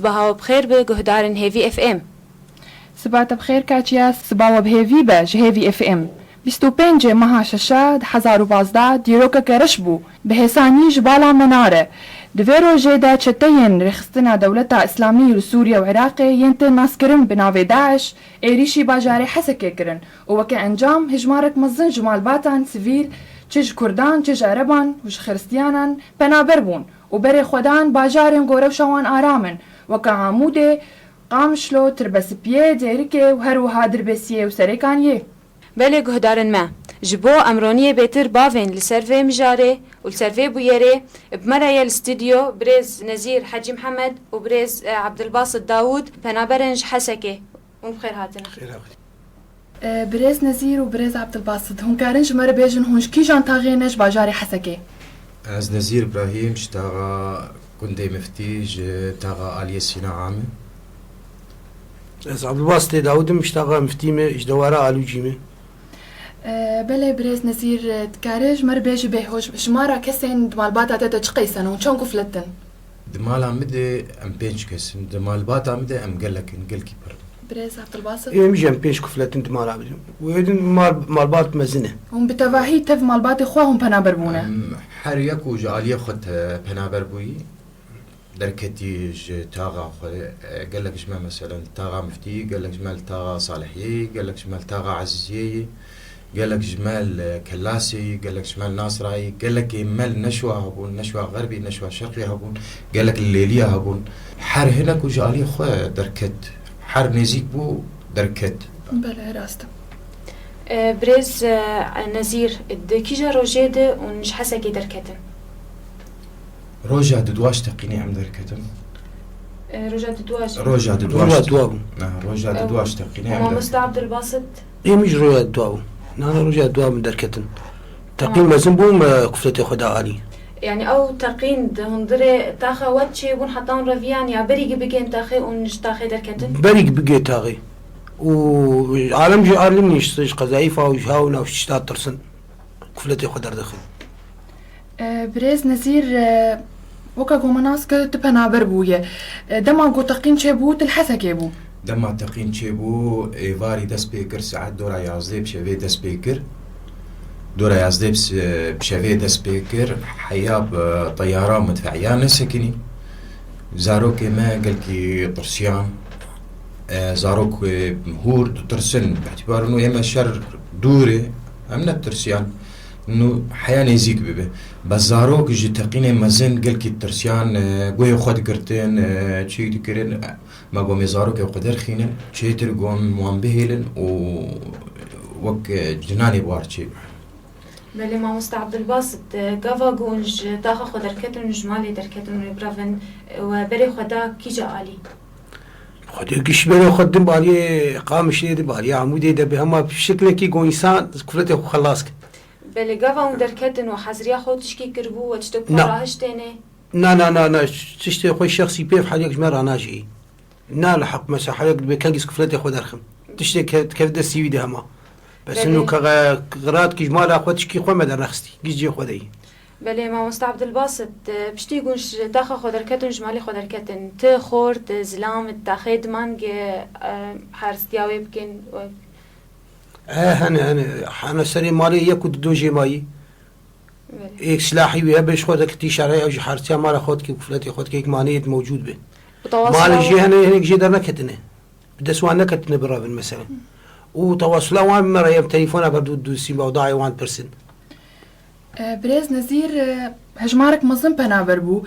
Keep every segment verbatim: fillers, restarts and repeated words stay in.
Sibaha we bi xêr be guhdarên Hêvî F M. Siba te bi xêr kaçiya, siba we bi hêvî be ji Hêvî F M. Bîst û pêncê meha şeşa di hezar û pazdeh dîrokeke reş bû, bi hêsanî ji bala me nare. Di vê rojê de çeteyên rêxistina Dewleta Îslamî li Sûriye û Iraqê yên tên naskirin bi navê DAIŞ êrîşî bajarê Hesekê kirin û weke encam hejmarek mezin ji malbatan sivîl, çi ji Kurdan, çi ji Ereban û ji Xiristiyanan penaber bûn û berê xwe dan bajarên ku rewşa wan aram in, weke Amûdê, Qamişlo, Tirbesipiyê, Dêrikê û her wiha Dirbêsiyê û Serêkaniyê. Belê guhdarên me, ji bo em roniyê bêtir bavên li ser vê mijarê û li ser vê bûyerê, bi me re ye li stûdyo birêz Nezîr Hecî Mihemed û birêz, e, Ebdilbasit Dawûd, penaberên ji Hesekê. Hûn bi xêr hatine. Xêr hatî. E, birêz Nezîr û birêz Ebdilbasit, hûn karin ji me re bêjin hûn ji kîjan taxê ne ji bajarê Hesekê? Ez Nezîr Îbrahîm, ji taxa gundê Miftî, ji taxa Aliyê Sîna Amê. Ez Ebdilbasitê Dawûd im, ji taxa Miftî me, ji dewara Alûcî me. E, belê birêz Nezîr, e, dikarê ji me re bêjî bê hoj-, jimara kesên di malbata te de çi qeysen û çend kuflet in? Di mala min de em pênc kes in. Di malbata min de em gelek in, gelkî pir in. Birêz Ebdilbasit? Ê, em jî em pênc kuflet in di mala min de. Wê din mal-, malbat mezin e. Hûn bi tevahî tev malbatê xwe hûn penaber bûne? Em her yek û ji aliyê xwe te penaber bûyî. Derketî ji taxa xwe, e, gelek ji me, meselen, li taxa Miftî, gelek ji me li taxa Salihiyê, gelek ji me li taxa Ezîziyê, gelek ji me li Kellasê, gelek ji me li Nasrayê, gelekê me li Neşwa hebûn, Neşwa Xerbî, Neşwa Şerqî hebûn, gelek li Lêliya hebûn. Her hinek û ji alî xwe derket. Her nêzîk bû, derket. Belê, rast e. E, birêz, e, Nezîr, di kîja rojê de hûn ji Hesekê derketin? Roja dudwa ji teqînê em derketin. E, roja dudwa ji Roja dudwa Roja ji dudwa bû. Na, roja E, dudwa ji teqînê em Mamoste derketin. Abdulbasit. Ê min ji roja dudwa bû. Nana roja dudwa min derketin. Teqîn Tamam. mezin bû me kufletê xwe da alî. Yani ew teqîn di hundirê taxa we çêbûn heta hûn reviyan ya berî bigên taxê û ji taxê derketin? Berî bigê taxê. Û alem jî alin nîşt ji qezayîfa û ji hawna û ji tişta tirsin. Kufletê xwe derdixin. E, birêz Nezîr, e, weke ku me nas kir, tu penaber bûye. E, dema ku teqîn çêbû, tu li Hesekê bû? Dema teqîn çêbû, êvarî dest pê kir, saet dora yazdê bi şevê dest pê kir. Dora yazdê bi se-, bi şevê dest pê kir, heya bi teyara midfeya nesekinî. Zarokê me gelkî tirsiyan. E, zarok, e, hûr ditirsin, bi îtîbar nû ê me şer dûr e, em netirsiyan. Nû heya nêzîk bibe. Bes zarok ji teqînê mezin gelkî ditirsiyan, e, guhê xwe digirtin, e, çî dikirin. E, me got, em ê zarokê xwe derxînin, çêtir got em wan bihêlin û wek, e, cinanê bi war çê bibin. Belê, mamoste Abdulbasit, e, gava ku hûn ji taxa xwe derketin û ji malê derketin û rêbirevin, e, we berê xwe da kîja alî? Xwedê giş berê xwe din bi aliyê Qamişlê de, bi aliyê Amûdê de, bi hema şiklekî ku însan kufletê xwe xelas ke. Belê, gava hûn derketin we heziriya xwe tişkî kiribû, we tiştek xwe Na. rahiştêne? Na, na, na, na, tiştê xwe şexsî pê her yek ji me ranajî. Na li heq me, se her yek dibe kengî kufletê xwe derxim. Tiştê ke-, dikeve destî wî de hema. Bes Belê. Hino ke qirat kî ji mala xwe tişkî xwe me dernexistî. Giş cê xwe de yî. Belê, mamoste Abdulbasit, e, piştî ku ji taxa xwe derketin, ji malê xwe derketin, ti xort, e, zilam, taxê dimang, e, e, haristiya wê bikin, we E, hene, hene. Hene serê malê yek û du jê mayî. Belê. Êk silahî wî hebe ji xwe dekitî şerê, ew jî harsiya mala xwe dikî, kufletê xwe dikî, êk maneyê di mewcûd be. Bi tewasula Malê jê wan hene, hinek jê derneketine. Bi dest wan neketine birevin mesela. Û tewasula wan bi me re ye, bi telefona berdu du sîma û dayê wan pirsin. E, birêz Nezîr, e, hejmarek mezin penaber bû.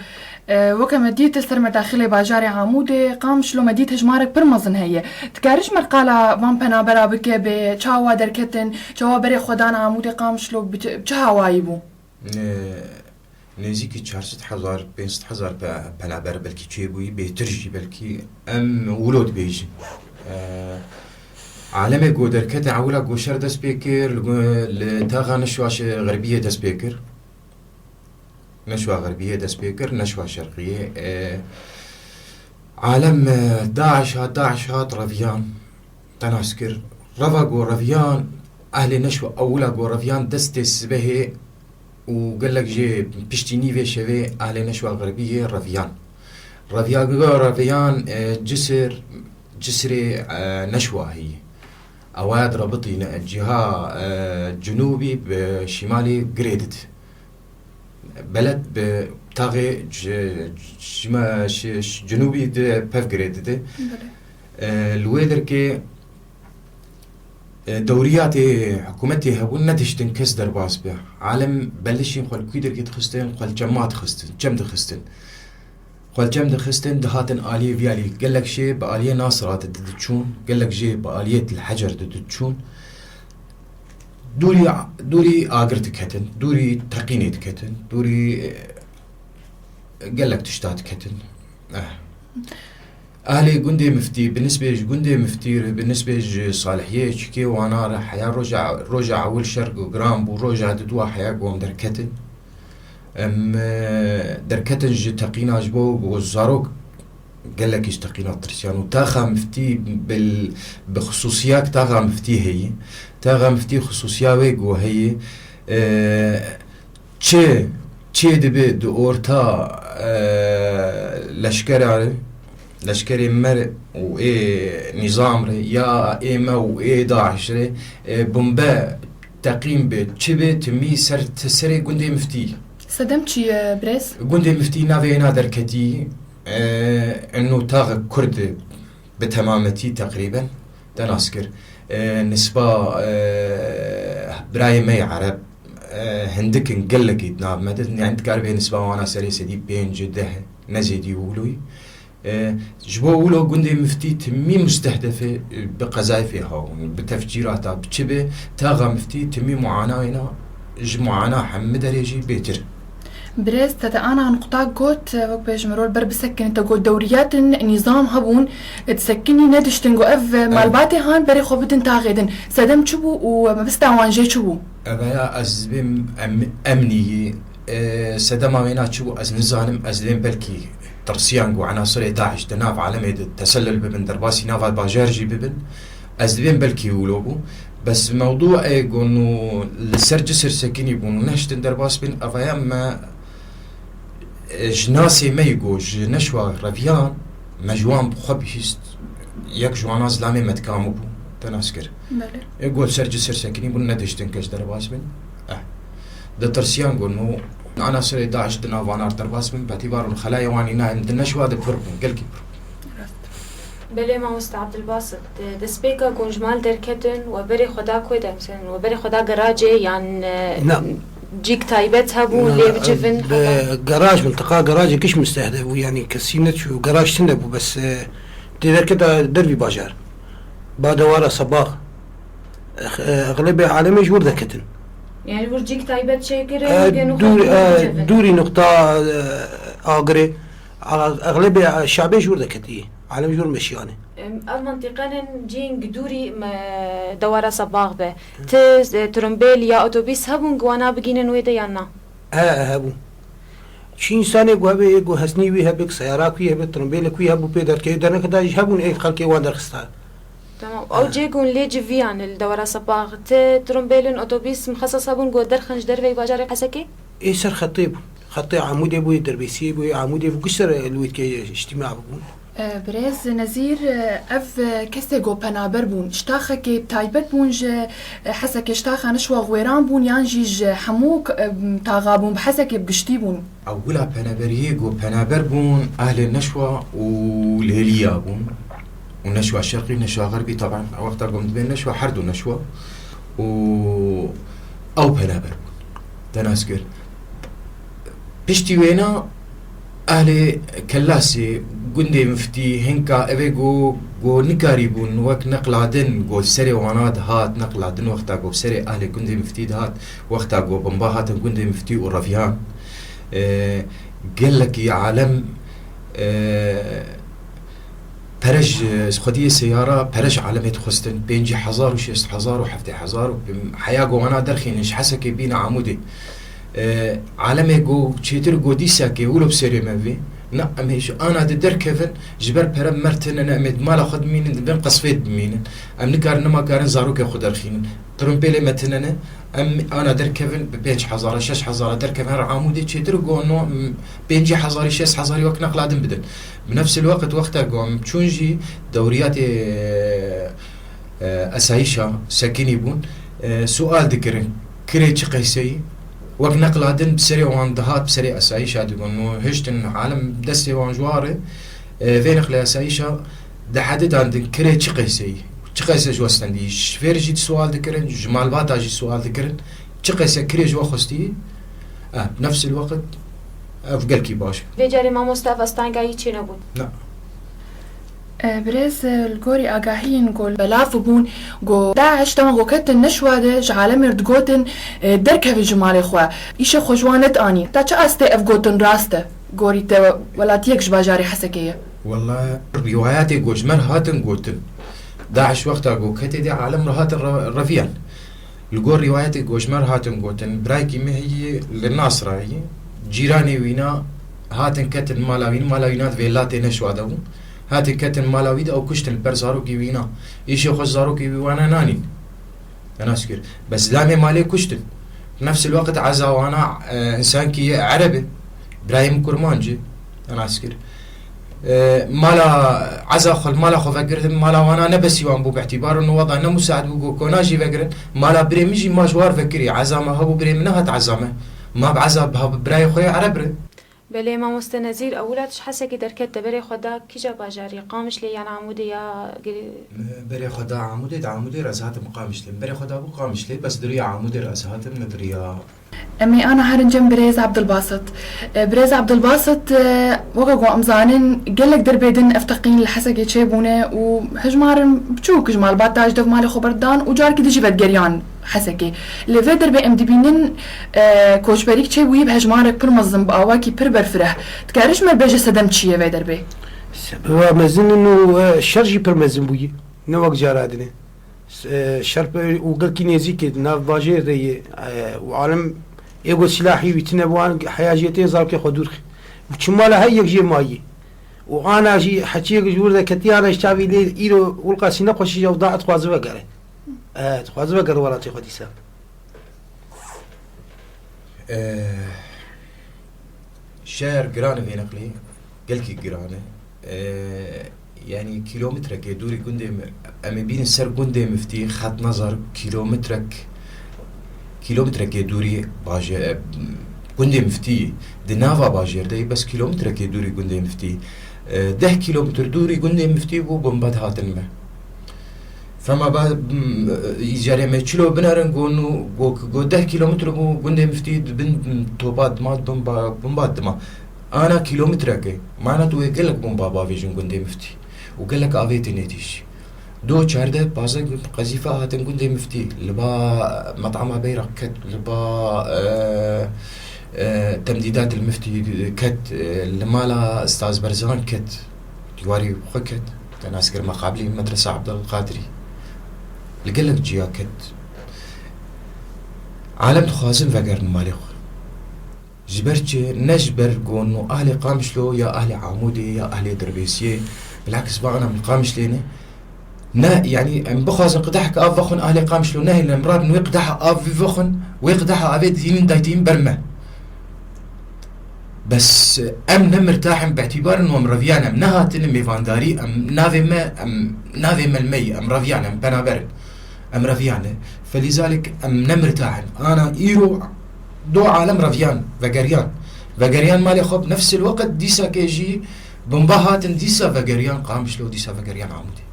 E, weke me dît li ser medaxilê bajarê Amûdê, Qamişlo me dît hejmarek pir mezin heye. Dikarî ji me qala van penabera bike bê çawa derketin, çawa berê xwe dan Amûdê Qamişlo bi çi, bi çi hawayî bû? Nê-, nêzîkî çar sed hezar, pênc sed hezar pe-, penaber belkî çêbûyî, bêtir jî belkî em wilo dibêjin. E, alemê ku derkete ewila ku şer dest pê kir, li go-, li taxa Neşwa şe-, Xerbiyê dest pê kir. Neşwa Xerbiyê dest pê kir, Neşwa Şerqiyê. E, alem, e, DAIŞ hat, DAIŞ hat reviyan, te nas kir. Reva ku reviyan, ehlê Neşwa ewila ku reviyan destê sibehê û gelek jê piştî nîvê şevê ehlê Neşwa Xerbiyê reviyan. Revîyageha Reviyan, e, Cisir, Cisirê, e, Neşwa heye. Ew ya dirabitîne ciha, e, cinûbî bi şimalê girê dide. Beled bi taxê ci-, cima-, şi-, şi-, cinûbî de pev girê dide. Belê. E, li wê derkê, e, dewriyatê hikûmetê hebûn, nediştin kes derbas be. Alem belişîn xwe li kû derkê dixistin, xwe li çema dixistin, çem dixistin. Xwe li çem dixistin, dihatin aliyê vî alî. Gelek jê bi aliyê Nasira de diçûn, gelek jê bi aliyê Til Hecer de diçûn. Dûrî, dûrî agir diketin, dûrî teqînê diketin, dûrî, e, gelek tişta diketin. Eh. Ehlê gundê Miftî, bi nisbê ji gundê Miftî re, bi nisbê ji salihiyê çikê wana re, heya roja, roja ewil şer ku giran bû, roja didwa heya ku em derketin. Em, e, derketin ji teqîna ji bo, bo zarok gelekî ji teqîna tirsiyan û taxa Miftî bil-, bi xisûsiyak taxa Miftî heye. Taxa Miftî xisûsiya wê ku heye, e, çi, çi dibe di orta, e, leşkera re, leşkerê me re û ê nîzam re, ya ê me û ê DAIŞ re, e, bombe teqîn be, çi be, timî ser, serê gundê Miftî. Sedem çi ye, birêz? Gundê Miftî navê êna derketî, e, eno taxek Kurd bi temametî teqrîben te nas kir. E, nisba, e, birayê me yê Ereb, e, hindik in gelekî di nav me de, yani dikare bê nisba wana serê sedî pênc, deh, ne zêdî û wilo yî. E, ji bo wilo gundê Miftî timî mustehdefê, e, bi qezayê fê hawin, bi tefcîrata, bi çi be, taxa Miftî timî muana wêna, ji muana hemî derê jî bêtir. Birêz, te, te ana nuqta got, e, wek bêjim, rol ber bisekinî, te got dewriyatin nîzam hebûn, e, disekinî nediştin, got ev, e, Evet. malbatê han berê xwe bidin taxê din. Sedem çi bû û, e, mebista wan jê çi bû? Ev ya ez dibêm em-, emnî, e, sedema wêna çi bû ez nizanim, ez dibêm belkî tirsiyan ku enasirê DAIŞ di nav alemê de tesellul bibin, derbasî nava bajar jî bibin, ez dibêm belkî wilo bû. Bes mewdû ê ku nû li ser Cisir sekinî bûn û nehiştin derbas bin, evaya me, e, ji nasê me yî ku ji Neşwa Reviyan, me ji wan bi xwe bihîst, yek ji wana zilamê me dika min bû, te nas kir. Belê. Ê ku li ser Cisir sekinî bûn, nedihiştin kes derbas bin. Eh. Ditirsiyan ku nû enasirê DAIŞ di nav wana derbas bin, betî bar û xelayê wan îna em di Neşwa de pir bûn, gelkî pir bûn. Rast. Belê, mamoste Abdulbasit, destpêka ku ji mal derketin, we berê xwe da ku de, mesela, we berê xwe da garajê yan, e, Na. cîk taybet hebû, Na, lê bicivin, bi heta garaj, mintiqa garajê giş mustehdef bû, yani kesî neçû, garaj tune bû, bes, e, tê derketa dervî bajar. Ba dewara Sebah, e, exlebê alemê ji wir derketin. Yani wir cîk taybet çêkirin, E, gên û dûr-, xwe e, bicivin. Dûrî nuqta, e, agirê, a-, exlebê, e, şabê ji wir derketî. Alem ji wir meşiyane. Em, ev mintîqenin cihên gi dûrî me dewara Sebah be. Ti, e, trumbêl ya otobîs hebûn gi wana bigînin wê de yan na? He, he, hebûn. Çi însanê ku hebe, yê ku hesnî wî hebe, seyara ku wî hebe, trumbêlek wî hebû pê derkeyê derneke da jî hebûn ê xelkê wan derxista. Tamam. Ew cê ku hûn lê civiyan li dewara Sebah, ti trumbêlin otobîs mixeses hebûn ku derxin ji derveyî bajarê Hesekê? Ê ser xetê bûn. Xetê Amûdê bû, yê Derbêsiyê bû, yê Amûdê bû, giş ser li wê dikê îctîma bûn. E, birêz Nezîr, e, ev, e, kesê ku penaber bûn, ji taxekê taybet bûn ji, e, Hesekê, ji taxa Neşwa wêran bûn yan jî ji hemû k-, e, taxa bûn, bi Hesekê bi giştî bûn? Ewila penaberiyê ku penaber bûn ehlê Neşwa û Lêliya bûn. Û Neşwa Şerqî, Neşwa Xerbî, taban wexta ku em dibên Neşwa, her du Neşwa. Û ew penaber bûn. Te nas kir. Piştî wêna ehlê Kellasê, gundê Miftî, hinka evê ku, ku nikarîbûn wek neqla din ku serê wana dihat, neqla din wexta ku serê ehlê gundê Miftî dihat, wexta ku bomba hatin gundê Miftî û Reviyan, e, gelekî alem, e, pere ji xwediyê seyara, pere ji alemê dixwestin, pêncî hezar û şêst hezar û heftê hezar û heya ku wana derxînin ji Hesekê bîne Amûdê. E, alemê ku çêtir ku dîsekê wilo bi serê me bê, Na, em hêj ana de derkevin, ji ber pere mer tune ne, em ê di mala xwe dimînin, di bin qesfê dimînin. Em nikarin, nema karin zarokê xwe derxînin. Qirumpêlê me tune ne, em ana derkevin, bi pênc hezara, şeş hezara derkevin, her Amûdê çêtir got, no, m, pêncî hezarî, şeş hezarî wek neqla din bidin. Bi nefsil weqt wexta ku em çûn jî dewriyatê, e, e, esayîşa sekinî bûn, e, sual dikirin, kirê çi qeyseyî? Wek neqla din bi serê wan dihat, bi serê esayîşa digot, no hiştin alem destê wan ji war e, e, vê neqlê esayîşa dihedidandin kirê çi qeyseyî? Çi qeyse ji we stendî? Ji fêr jî sual dikirin, ji malbata jî sual dikirin. Çi qeyse kirê ji we xwestî? E, nefsil weqt ev gelkî baş e. Vê carê mamoste ev astengayî çênebûn. Na. E, birêz, e, li gorî agahiyên ku belav bûbûn, ku DAIŞ dema ku ketin neşwa de ji alemê re digotin, e, derkevin ji malê xwe, îşê xwe ji wan nedianî. Ta çi astê ev gotin rast e? Gorî te welatiyek ji bajarê Hesekê ye. Wela rîwayetê ku ji me re hatin gotin, DAIŞ wexta ku ketê dê alem re hatin re-, reviyan. Li gor rîwayetê ku ji me re hatin gotin, birayekî me heye li Nasrayê, cîranê wîna hatin ketin mala wî, mala wîna di vêlatê neşwa de bû. Hatin ketin mala wî de ew kuştin li ber zarokî wîna. Îşê xwe zarokî wî wana nanîn. Te nas kir. Bes zilamê malê kuştin. Nefsil weqt eza wana, e, însankî ye Ereb e. Birayê min Kurmanc e. Te nas kir. E, mala eza xwe, mala xwe vegirtin, mala wana ne besî wan bû, bi îtîbar û wada ne musaid bû, ku kona jî vegirin. Mala birê min jî ma ji war vekirî. Eza me hebû, birê min nehat eza me. Ma bi eza bi birayê xwe ye Ereb re. Belê, mamoste Nezîr, ewila tu ji Hesekê derket, te berê xwe da kîja bajarî? Qamişlê yan Amûdê ya gi- Me berê xwe da Amûdê, di Amûdê re ez hatim Qamişlê. Min berê xwe da bû Qamişlê, bes di riya Amûdê re ez hatim, ne di riya. Em ê ana herin cem birêz Abdulbasit. E, birêz Abdulbasit, e, weke ku em zanin, gelek derbê din ev teqîn li Hesekê çêbûne û hejmarin biçûk ji malbata ji dev malê xwe berdan û carkî dijî vedgeriyan Hesekê. Li vê derbê em dibînin, e, koçberîk çêbûyî bi hejmarek pir mezin, bi awakî pir berfireh. Dikare ji me bêje sedem çi ye vê derbê? Sebeba mezin in û, e, şer jî pir mezin bûyî. Ne wek cara din e. S-, e, şer pir û gelkî nêzîk e, di nav bajêr de ye, e, û alem ê ku silahî wî tine bi wan heya jê tê zarokê xwe dûr xî. Û çi mala her yek jê mayî. Û ana jî heçiyek ji wir de ketiye, ana ji çavî lê îro wilqasî nexweşî ew da dixwaze vegere. E, dixwaze vegere welatê xwe dîsa. E, şer giran e vê neqlê, gelkî giran e. E, yanî kîlometrekê dûrî gundê mi-, em ê bînin ser gundê miftî, xet nezar kîlometrek, kîlometrekê dûrî baje-, e, gundê miftî di nava bajêr de ye, bes kîlometrekê dûrî gundê miftî. E, deh kîlometr dûrî gundê miftî bû, bombe dihatin me. Fema ba, m, îcarê me çilo binerin, go nû, go, go deh kîlometr bû gundê miftî di bin topa dima, di bin ba-, bomba dima. Ana kîlometreke. Mana tu wê gelek bomba bavêjin gundê miftî. Û gelek avê tê nêtîş. Do çardeh, pazdeh qezîfa hatin gundê miftî. Li ba metama Beyrak ket, li ba, e, e, temdîdat el miftî ket, e, li mala Staz Berzan ket. Dîwarî xwe ket. Te nas kir mexabilî medresa Abdulqadirî. Li gelek ciya ket. Alem dixwazin vegerin malê xwe. Ji ber çi? Ne ji ber gon û ahlê Qamişlo ya ahlê Amûdê ya ahlê Dirbêsiyê. Bilakis va ana min Qamişlê ne. Ne, yanî em bixwazin qideheke av vexwin ahlê Qamişlo nehêlin, em rabin wê qideha av vexwin, wê qideha avê dînin daytîn ber me. Bes em ne mirtah in, bi îtîbarên wan reviyan em nehatine mêvandarî, em navê me, em navê me li me ye, em reviyan, em penaber in. Em reviyan e. Felîzalik em ne mirtah in. Ana îro do alem reviyan, vegeriyan. Vegeriyan malê xwe bi nefsil weqt dîsa ke jî bomba hatin, dîsa vegeriyan Qamişlo, dîsa vegeriyan Amûdê.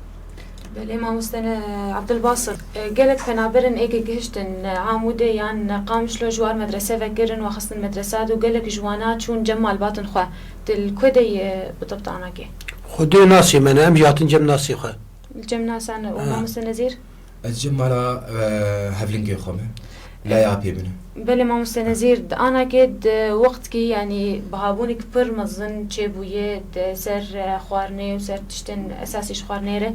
Belê mamoste ne, Abdulbasit, e, gelek penaberin ê ke gihiştin, e, Amûdê yan Qamişlo ji war medrese vekirin û xistin medresa de û gelek ji wana çûn cem malbatin xwe. Tu li ku de yî, e, bi dibt anakê? Xwedê nasê me ne, em jî hatin cem nasê xwe. Li cem nasan û Ha. Mamoste Nezîr? Ez cem mala, e, hevlingê xwe me. Laya apê min e. Belê mamoste Nezîr, di anakê di wextkî, yanî bihabûnek pir mezin çêbûye di ser, e, xwarinê û ser tiştên esasî ji xwarinê re.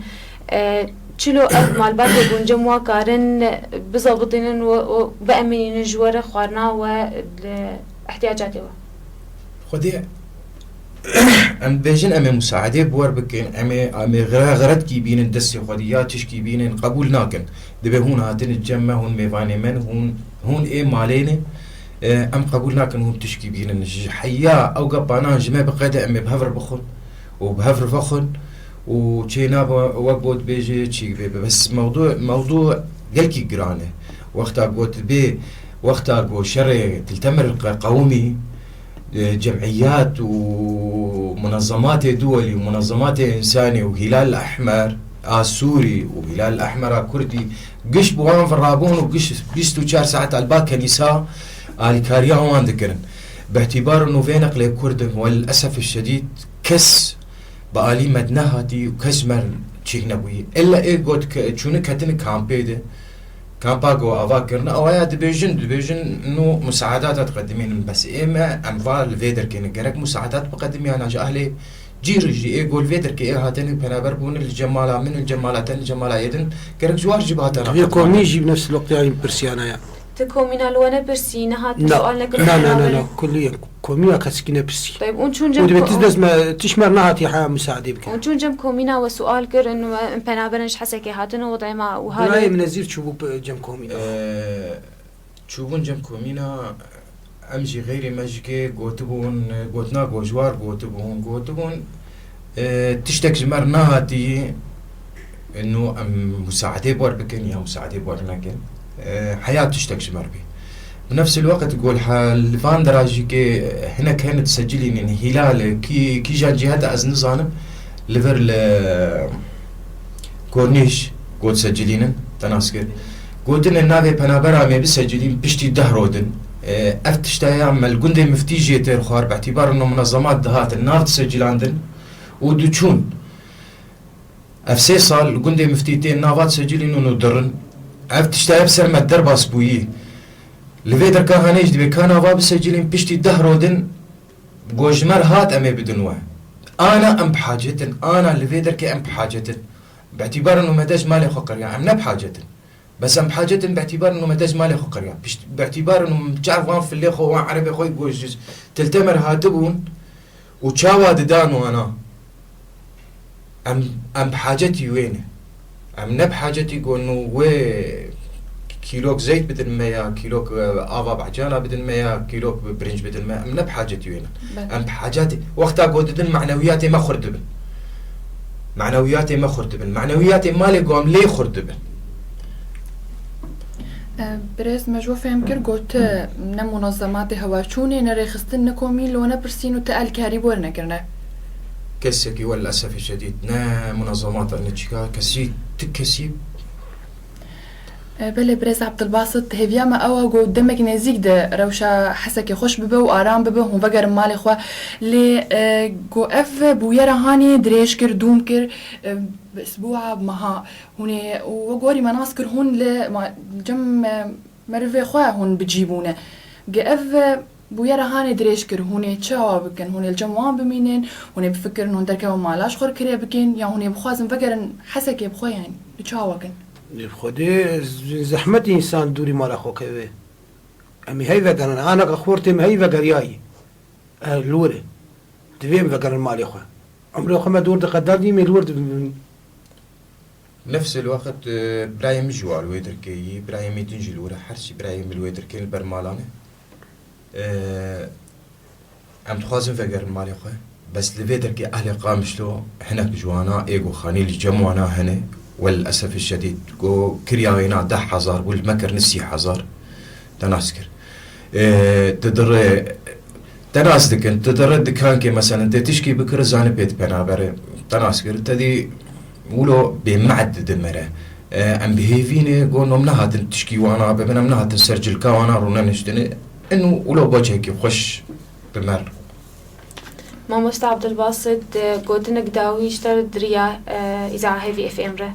E, çilo ev malbatê guncem wa karin bizabitînin û, û biemînînin ji we re xwarina we li ihtiyacatê we? Xwedê Em dibêjin em ê musaedê bi wer bikin, em ê, em ê xire-, xiretkî bînin destê xwe dî ya tişkî bînin, qebûl nakin. Dibê hûn hatin cem me, hûn mêvanê me, hûn, hûn ê malê ne. E, em qebûl nakin hûn tişkî bînin. Ji heya ew gepanan ji me biqede em ê bi hev re bixwin û bi hev re vexwin û çê nabe wek got bêjê çî bê. Bes mewdû, mewdû gelkî giran e. Wexta got bê, wexta got şerê Til Temir qe-, qewimî, e, cemiyat û munezematê duwelî û munezematê însanî û Hîlal Ehmer a Sûrî û Hîlal Ehmer a Kurdî giş bi wan ve rabûn û giş bîst û çar saet alba kenîsa alîkariya wan dikirin. Bi îtîbar û vê neqlê Kurd in, welesef şedîd kes bi alî me nehatî û kes ji me çêk nebûyî. Illa ê got ke çûne ketine kampê de, kampa ku ava kirine, awaya dibêjin, dibêjin nû musaedat diqedimînin. Bes ê me, em va li vê derkê ne. Gerek musaedat biqedimiyana ji ahlê cîr jî ê ku li vê derkê ê hatine penaber bûne li cemala min, li cemala te, li cemala yê din. Gerek ji war jî bihatana Vê qedimandin. Komî jî bi nefs loqteyayî pirsiyana ya. Ti komîna li we nepirsî, nehat Na, sual nekir, na, na, na, penaber? Na, kulliyen. Komîna kesikî nepirsî. Tayb, ûn çûn cem Û dibê ko-, tiz dest me, tiş me nehatî heya musaedê bikin. Ûn çûn cem komîna we sual kir, in, in penaberin ji Hesekê hatin û dema wiha Birayê lê min Nezîr çûbû pe-, cem komîna. Ee, çûbûn cem komîna, em jî xeyrê me ji kê gotibûn, gotina ku ji war gotibûn, gotibûn, ee, tiştek ji me re nehatî, nû em musaedê bi wer bikin ya musaedê bi wer nekin. Ee, heya tiştek ji me re bî. Bi nefs el-weqt gol ha li van dera jî kê hinek hene disecilînin hîlal, kî, kîjan cîheta ez nizanim, li vir li Kornîş got secilînin, te nas kir. Gotine navê penabera me bisecilîn piştî deh rodin. E, ev tişta ya me li gundê miftî jê têr xwar, bi îtîbar ino munezemat dihatin nav disecilandin û diçûn. Ev sê sal li gundê miftî tên nava disecilîn û dirin. Ev tişta ev ser me derbas bûyî. Li vê derka hanê jî dibê ka nava bisecilîn piştî deh rodin, go ji me re hat em ê bidin we. Ana em bi hacet in, ana li vê derkê em bi hacet in. Bi îtîbarên û me dest malê xwe qiriya, em ne bi hacet in. Bes em bi hacet in, bi îtîbarên û me dest malê xwe qiriya. Pişt-, bi îtîbarên û çav wan filê xwe, wan erebê xwe go ji Til Temer hatibûn û çawa didan wana. Em, em bi hacetî wê ne. Em ne bi hacetî gon û wê kîlok zeyt bidin me ya, kîlok, e, ava behcana bidin me ya, kîlok birinc bidin me. Em ne bi hacetî wê ne. Belê. Em bi hacetî, wexta ku didin manewiyatê me xurt dibin. Manewiyatê me xurt dibin. Manewiyatê malê ku em lê xurt dibin. E, birêz me ji we fêm kir, got, ne munezematê hewaçûnê, ne rêxistin, ne komîn li we nepirsîn û ti alîkarî bi we nekirine. Kesekî welesefê şedîd, ne munezemata, ne çika, kesî, ti kesî. E, belê, birêz Abdulbasit, hêviya me ew e ku demek nêzîk de rewşa Hesekê xweş bibe û aram bibe, hûn vegerin malê xwe. Lê, e, ku ev bûyera hanê dirêj kir, dûm kir, e, bi isbûa, bi meha. Hûn ê, û wek werî me nas kir, hûn li ma-, cem, e, merivê xwe hûn bi cî bûne. Ge ev, e, bûyera hanê dirêj kir, hûn ê çi awa bikin? Hûn ê li cem wan bimînin, hûn ê bifikirin, hûn derkevin mala ji xwe re kirê bikin, ya hûn ê bixwazin vegerin Hesekê bi xwe, yanî bi çi awa kin? Xwedê z-, zehmet însan dûrî mala xwe keve. Em ê hey vegerin, anaka xortê me hey vegeriyayî. E, li wir e. Divê em vegerin malê xwe. Emrê xwe me dor diqedadî, em ê li wir dibin. Nefs el-weqt, e, birayê min jî wa li wê dirkê yî, birayê min din jî li wir e, her çî birayê min li wê dirkê li ber malan e. E, em dixwazin vegerin malê xwe. Bes li vê derkê ehlê Qamişlo hinek ji wana ê ku xanî li cem wana hene, welesefê şedîd, ku kirya wêna deh hezar bû, li me kirine sî hezar. Te nas kir. Ê, tu dire, te nas dikin, tu dire dikankê, meselen, tê tişkî bikire, zanî pê dipenaber e. Te nas kir, te dî wilo bême'd didimere. Ê, em bi hêvî ne, got, em nehatin tişkî wana bibin, em nehatin ser cilka wana rûneniştine. Ino wilo boçekî xweş bi me re. Mamoste Abdulbasit, e, gotinek dawî ji te re diriya, e, îzahê vî F M re.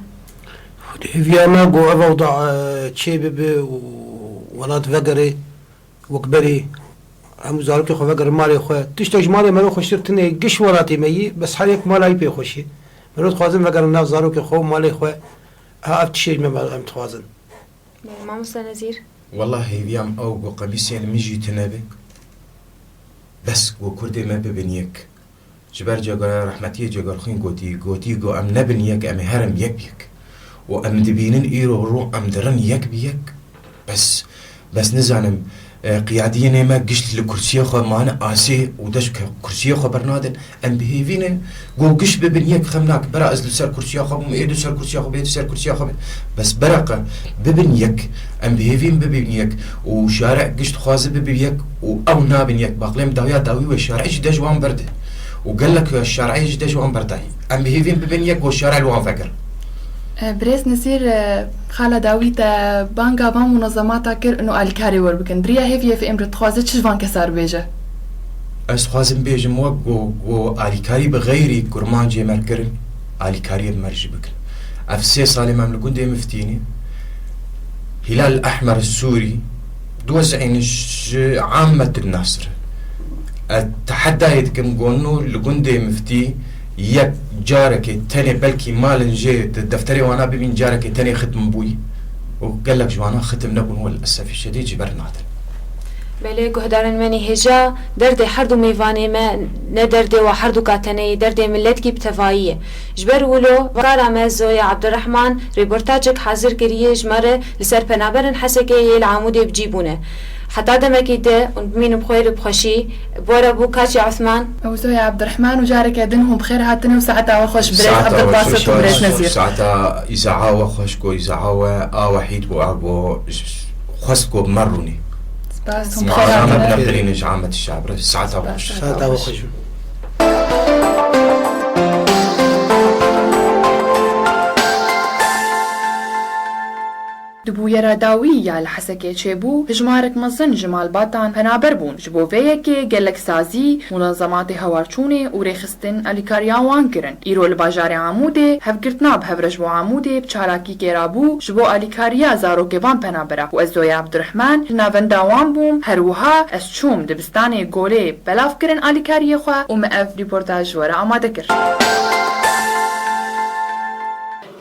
Hêviya me ku ev ewda, e, çê bibe û welat vegere wek berê, hemû zarokê xwe vegerin malê xwe. Tiştek ji malê mero xweştir tune, giş welatê me yî, bes her yek mala wî pê xweş e. Mero dixwazin vegerin nav zarokê xwe û malê xwe. Ha ev tiştê ji me em dixwazin. Belê, Mamoste Nezîr. Wela hêviya min ew ku qemîsên min jî tune be. Bes ku kurdê me bibin yek. Ji ber Cegar, rehmetiyê Cegarxwîn gotî, gotî got, em nebin yek, em ê herin yek bi yek. Û em dibînin îro rû em dirin yek bi yek. Bes, bes nizanim, e, qiyadiyên ê me gişt li kursiyê xwe mane asê û deş ke-, kursiyê xwe bernadin. Em bi hêvî ne, go giş bibin yek, xem nake. Bera ez li ser kursiya xwe bûm, ê du ser kursiya xwe bê, du ser kursiya xwe bê. Bes bereqe bibin yek, em bi hêvî bibin yek û şare giş dixwaze bibe yek û ew nabin yek. Baqlê min dawiya dawî wê şare jî de ji wan berde. Û gelek şare jî de ji wan berdayî. Em bi hêvî bibin yek û şare li wan vegerin. E, Birêz Nezîr, e, xala dawî te banga van munezemata kir û alîkarê wer bikin. Di riya hêviyê ve em re dixwaze çi ji van kesa re bêje? Ez dixwazim bêjim, wek ku, ku alîkarî bi xeyrî kurmancê me kirin, alîkariyê bi me re jî bikin. Ev sê salê me em li gundê miftî ne. Hilal Ehmer Sûrî, diwezînin ji Ametul Nasr. Ez tehedayê dikim, gonû li gundê miftî yek carekê tenê belkî malin jê di defterê wana bibîn, carekê tenê xitim bûyî û gelek ji wana xitim nebûn, wel esefî şedîd ji ber nadin. Belê, guhdarên me nî hêja, derdê her du mêvanê me ne derdê wa her du ka tenê ye, derdê miletkî bi tevayî ye. Ji ber wilo, kara me Zoya Abdurrahman rêportajek hazir kiriye ji me re li ser penaberên Hesekê yê li Amûdê bi cî bûne. Heta demekî de hûn bimînin bi xêr û bi xweşî. Bore bû kaçî Osman. Ew Zoya Abdurrahman û careke din hûn bi xêr hatine û saeta we xweş birêz Saeta we Abdulbasit û xweş, birêz Nezîr. Saeta îzaa we xweş ku îzaa we a wehîd bû, a ku xwest ku bi me rûnî. Spas, hûn bi xêr Malana hatine. Bine birîne ji Amed Şabre. Saeta we xweş. Saeta we xweş. Di bûyera dawî ya li Hesekê çêbû, hijmarek mezin ji malbatan penaber bûn. Ji bo vê yekê gelek sazî, munezematê hewarçûnê û rêxistin alîkariya wan kirin. Îro li bajarê Amûdê hevgirtina bi hev re ji bo Amûdê bi çalakîkê rabû ji bo alîkariya zarokê van penabera û ez Zoya Abdurrahman ji navenda wan bûm. Her wiha ez çûm dibistanê Golê belav kirin alîkariyê xwe û me ev rîportaj ji we re amade kir.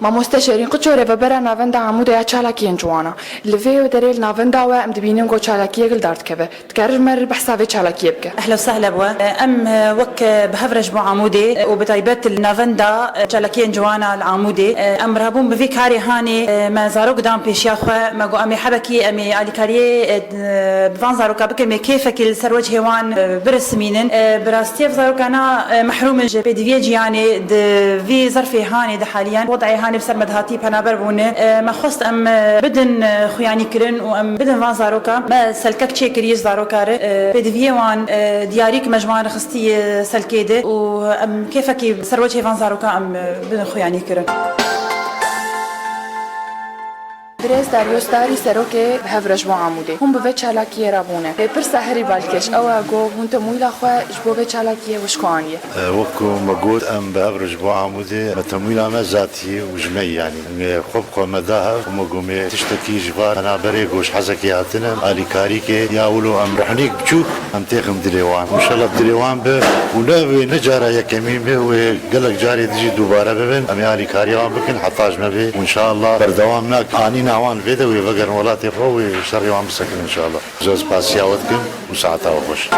Mamoste Şêrîn Qiço, rêvebera Navenda Amûdê ya Çalakiyên Ciwana. Li vê derê li navenda we em dibînin ku çalakiyek li dar dikeve. Dikare ji me re behsa vê çalakiyê bike? Ehla û sehla bi we. Em, e, wek, e, bi hev re ji bo Amûdê, e, û bi taybet li Navenda, e, Çalakiyên Ciwana li Amûdê, e, em rabûn bi vî karê hanê, e, me zarok dan pêşiya xwe, me got em ê hebekî, em ê alîkariyê, e, bi van zaroka bikin, me kêfekî li ser wecihê wan, e, birisimînin. E, bi rastî ev zarokana, e, mehrûm in ji pêdiviyê ciyanê di vî zerfê hanê de haliyen, wed'ê hanê bi ser me dihatî penaber bûne. E, me xwest em, e, bidin, e, xuyanî kirin û em bidin van zaroka. Me selkek çêkirî ji zaroka re, e, pêdiviyê wan, e, diyarî ki me ji wan re xistî, e, selkê de û em kêfekî ser wecihê van zaroka em, e, bidin xuyanî kirin. Birêz Daryos Darî, serokê Bi Hev Re Ji Bo Amûdê. Hûn bi vê çalakiyê re bûne. Lê pirsa herî balkêş ew e ku hûn temwîla xwe ji bo vê çalakiyê wişko aniye. E, wek ku me got, em Bi Hev Re Ji Bo Amûdê, me temwîla me zatî û ji me yanî. Em ê xwe bi xwe me da hev û me got, me tiştekî ji van penaberê ku ji Hezekê hatine, alîkarîkê ya wilo em ruhnîk biçûk em têxin dilê wan. Înşallah dilê wan be û ne wê ne cara yekemîn be, wê gelek carê dijî dubare bibin. Em ê alîkariya wan bikin heta ji me bê. Û înşallah berdewam nak anîna wan vê de wê vegerin welatê xwe, wê şerê wan bisekin înşallah. Ez spasiya we dikim û saeta we xweş.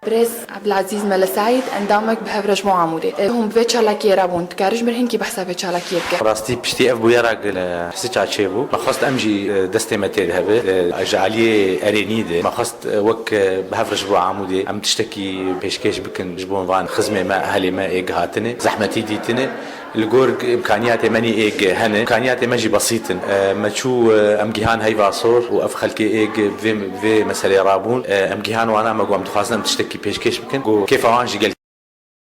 Birêz Ebdilezîz Mele Seîd, endamek Bi Hev Re Ji Bo Amûdê. E, hûn bi vê çalakiyê re bûn. Dikarî ji mir hinkî behsa vê çalakiyê bike? Rastî piştî ev bûyera gel, e, sica çêbû. Me xwest em jî, e, destê me tê de hebe. E, ji aliyê erênî de. Me xwest, e, wek, e, Bi Hev Re Ji Bo Amûdê em tiştekî pêşkêş bikin ji bo van xizmê me, ehlê me ê gihatine, zehmetî dîtine. Li gor imkaniyatê me nî êk hene, imkaniyatê me jî besît in. E, me çû, e, em gihan heyva sor û ev xelkê êk vê, vê meseleyê rabûn. E, em gihan wana me got em dixwazin em tiştekî pêşkêş bikin. Got kêfa wan jî gelkî